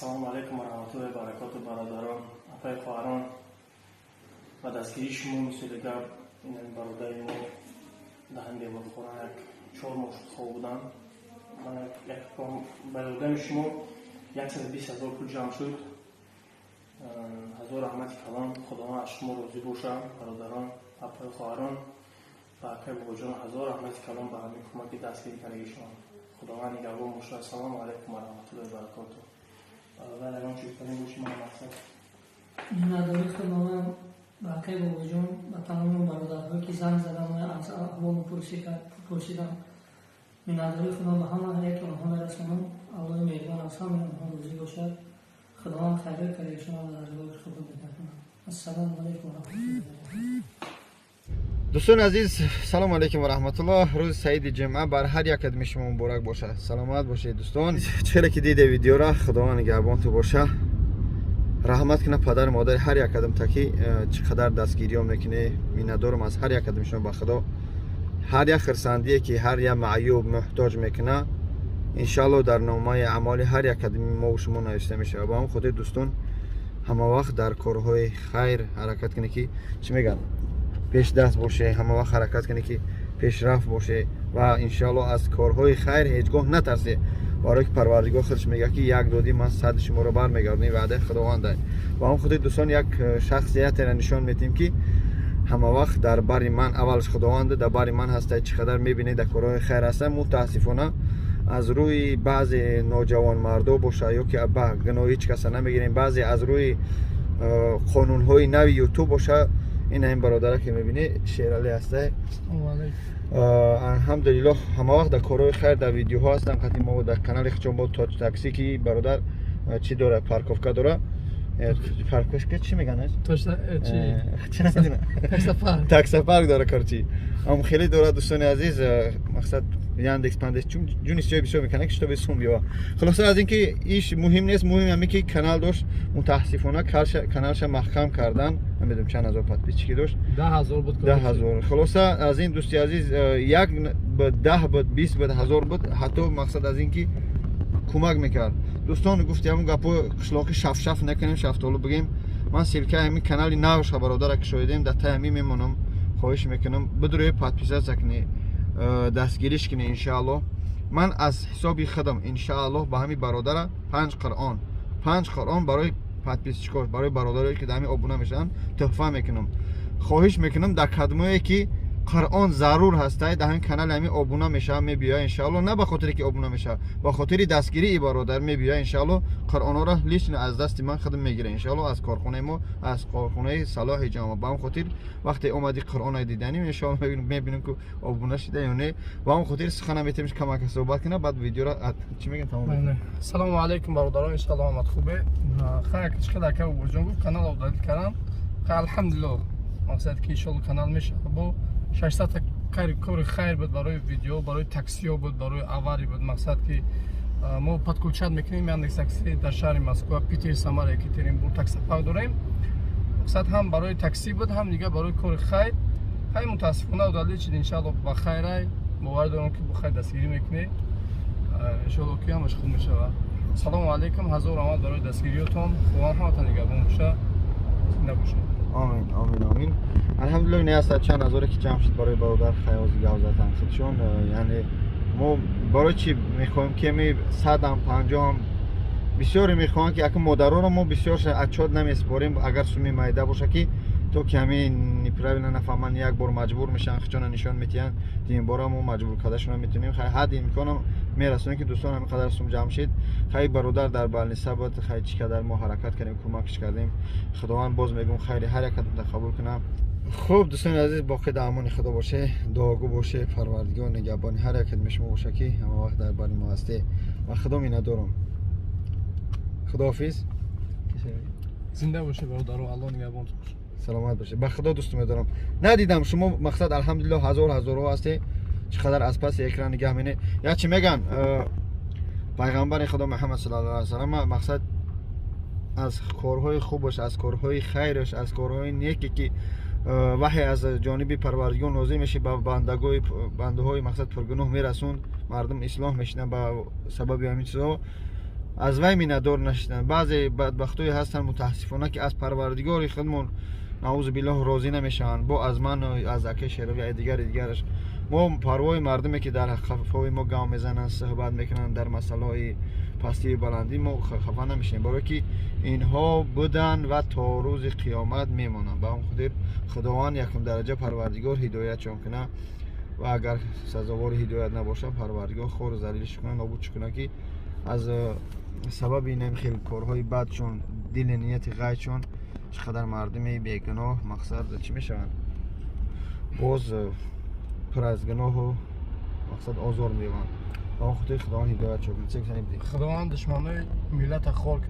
Ассалому алайкум ва раҳматуллоҳи ва баракоту, бародарон, апаи хоҳарон. Ба дастгирии шумо, мисоли гап, ин бародари мо дар ҳамин беморхона як 4 моҳ шуд хоб буданд. Ба ёрдами шумо 120 000 пул ҷамъ шуд. Ҳазор раҳмати калон, Худованд аз шумо розӣ бошад, бародарон, апаи хоҳарон ва акаи Бобоҷон. Ҳазор раҳмати калон ба ҳамин кӯмаки дастгирӣ кардаги шумо. Худованд нигаҳбон бошад. Ассалому алайкум ва раҳматуллоҳи ва баракоту. Бародар, ягон чиз гуфтанӣ боши, ман мақсад. Миннатдорӣ худованд ба акаи Бобоҷон, ба тамоми бародарҳое, ки занг задам, аз аҳволу пурсидам. Миннатдории худо ба ҳама яке онҳо мерасонам. Аллоҳи меҳрибон аз ҳамаи онҳо розӣ бошад. Худованд хайрҳои кардаи шумо дар даргоҳи худо бигардонад. Ассалому алайкум ва раҳматуллоҳи. Дӯстони азиз, салому алайкум ва раҳматуллоҳ. Рӯзи саиди ҷумъа бар ҳар як адми шумо муборак бошад. Саломат бошед, дӯстон. Чире ки диде видеора, Худованд нигаҳбонту боша, раҳмат кунад падару модари ҳар як адам таки чӣ қадар дастгириё мекунӣ. Миннатдорам аз ҳар як адами шумо. Ба Худо, ҳар як хирсандие, ки ҳар як маъюб, муҳтоҷ мекуна, иншаалло дар номаи аъмоли ҳар як адами мову шумо навишта мешавад. Ба ҳамн хотир, дӯстон, ҳама вақт дар корҳои хайр ҳаракат кунед, ки чӣ мегӯянд, пешдаст боше. Ҳама вақт ҳаракат кунед, ки пешрафт боше ва иншаалло аз корҳои хайр ҳеҷ гоҳ натарсе, барои ки Парвардигор худаш мегӯяд, ки як додӣ, ман сади шуморо бармегардонам. Ваъдаи Худованда. Ба ҳамн хотир, дӯстон, як шахсиятеро нишон медиҳем, ки ҳама вақт дар бари ман, аввалаш Худованда дар бари ман ҳаста. Чӣ қадар мебинед, дар корҳои хайр ҳаста. Мутаассифона, аз рӯи баъзе ноҷавонмардо боша ё ки ба гуноҳи ҳеҷ каса намегирем, баъзе аз рӯи қонунҳои нави Ютуб боша, ин ҳамин бародаре, ки мебинӣ, Шералӣ ҳаста. Алҳамдулиллоҳ, ҳама вақт дар корҳои хайр, дар видеоҳо ҳастам қати мо дар канали хичон бо такси, ки бародар чӣ дора, парковка дора. Парковка чӣ мегӯянд? Чӣ намедонам. Таксопарк дора, корчи ам хеле дора. Дӯстони азиз, мақсад Яндекс пандекс ҷуни сиёи бисёр мекунад, ки чтобы сум биёва. Хулоса, аз ин ки иш муҳим нест, муҳим ҳаме, ки канал дошт. Мутаассифона, каналша маҳкам кардан. Намедонам, чанд ҳазор подписчики дошт. 10 000 буд. 10 000. Хулоса, аз ин, дӯсти азиз, як буд, 10 буд, 20 буд, ҳазор буд, ҳатто мақсад аз ин ки кӯмак мекард. Дӯстон, гуфти ҳамун гапо қишлоқи шафшаф накунем, шафтолу бигем. Ман ссылкаи ҳамин канали навша бародара кушоидем, дар таи ҳамин мемонам. Хоҳиш мекунам, бидурӯи подписаться кунӣ, дастгириш кунӣ. Иншааллоҳ, ман аз ҳисоби худам, иншааллоҳ, ба ҳамин бародара панҷ Қуръон, панҷ Қуръон барои подписчикош, барои бародарое, ки дар ҳамин обуна мешаванд, тӯҳфа мекунам. Хоҳиш мекунам, дар кадмое, ки Қуръон зарур ҳастай, дар ҳамин канали ҳамин обуна мешавад, мебиёя. Иншаалло, на ба хотире, ки обуна мешавад, ба хотири дастгирии бародар мебиёя. Иншаалло, Қуръонҳоро лично аз дасти ман худам мегира, иншаалло, аз корхонаи мо, аз корхонаи Салоҳи ҷама. Ба ҳам хотир, вақте омади Қуръона диданим, иншаалло, мебинем, ки обуна шида ё не. Ба ҳам хотир сухана метавониш камака суҳбат кунад, баъд видеоро чӣ мегӯям, тамом. Салому алайкум, бародарон, иншаалло, омад хубе. Хайр, чӣ қадар ака Бобоҷон гуфт, канал удалить кардам. Хайр, алҳамдулилло, мақсад ки иншоалло канал мешавад. Бо 600 та кори хайр буд, барои видео, барои таксиҳо буд, барои авария буд. Мақсад ки мо подключать мекунем Яндекс Такси дар шаҳри Москва, Питер, Самара, Екатеринбург таксопарк дорем. Мақсад ҳам барои такси буд, ҳам дигар барои кори хайр. Хайр, мутаассифона, удалить шид. Иншаалло, ба хайрай, бовар дорам, ки бо хайр дастгирӣ мекунед. Иншоалло, ки ҳамаш хуб мешавад. Салому алайкум, ҳазор раҳмат барои дастгириётон. Худованд ҳаматон нигаҳбон боша, зинда бошед. Омин, омин, омин. Алҳамдулилло, не аст, чанд ҳазоре, ки ҷамъ шуд барои бародар, хаёзи гавзатан худшон. Яъне мо барои чӣ мехоҳем, ки ами садам, панҷоҳам, бисёре мехоҳанд, ки ака модароро мо бисёр отчёт намеспорем. Агар суми майда боша, ки то ки ҳамин неправильно нафаҳманд, як бор маҷбур мешаванд, хичона нишон метиҳанд, димбора мо маҷбур кардашона метавонем. Хай, ҳадди имконам мерасонем, ки дӯстон, ҳамин қадар сум ҷамъ шид. Хай, бародар дар больница буд. Хай, чӣ қадар мо ҳаракат кардем, кӯмакш кардем. Худованд, боз мегӯм, хайри ҳар якатонта қабул кунам. Хуб, дӯстони азиз, боқӣ дар амони Худо боше, дуогӯ боше. Парвардигор нигаҳбони ҳар якатми шумо боша, ки ҳама вақт дар бари мо ҳасте. Ва Худо миннатдорам. Худоҳофиз. Зинда бошед, бародаро, Аллоҳ нигаҳбонтон бошад. Саломат бошед. Ба Худо дӯст медорам. Надидам шумо, мақсад, алҳамдулилло, ҳазор ҳазорҳо ҳасте, чӣ қадар аз паси экран нигаҳ мене. Я чӣ меган, пайғамбари Худо Муҳаммад саллаллоҳу алайҳи васаллам, мақсад, аз корҳои хубаш, аз корҳои хайраш, аз корҳои неке, ки ваҳй аз ҷониби Парвардигор нозил мешид, ба бандагои бандаҳои, мақсад, пургуноҳ мерасонд, мардум ислоҳ мешинанд ба сабаби ҳамин чизҳо. Аз вай миннатдор нашиданд. Баъзе бадбахтое ҳастанд, мутаассифона, ки аз парвардигори худмон, наъузу биллоҳ, розӣ намешаванд. Бо аз ман, аз акаи Шерови, дигари дигараш мо парвои мардуме, ки дар қафои мо гав мезананд, суҳбат мекунанд дар масъалаҳои пастию баландӣ, мо хафа намешавем, барое ки инҳо буданд ва то рӯзи қиёмат мемонанд. Ба он хотир Худованд якум дараҷа Парвардигор ҳидоятшон кунад ва агар сазовори ҳидоят набошад, Парвардигор хору залилш кунад, нобудш кунад, ки аз сабаби инам хел корҳои бадшон, дили нияти ғайршон чӣ қадар мардуми бегуноҳ, мақсад, чӣ мешаванд, боз пур аз гуноҳу, мақсад, озор меёбанд. Ба он хотир Худованд ҳидоят шо кунад. Худованд душманои миллата хор.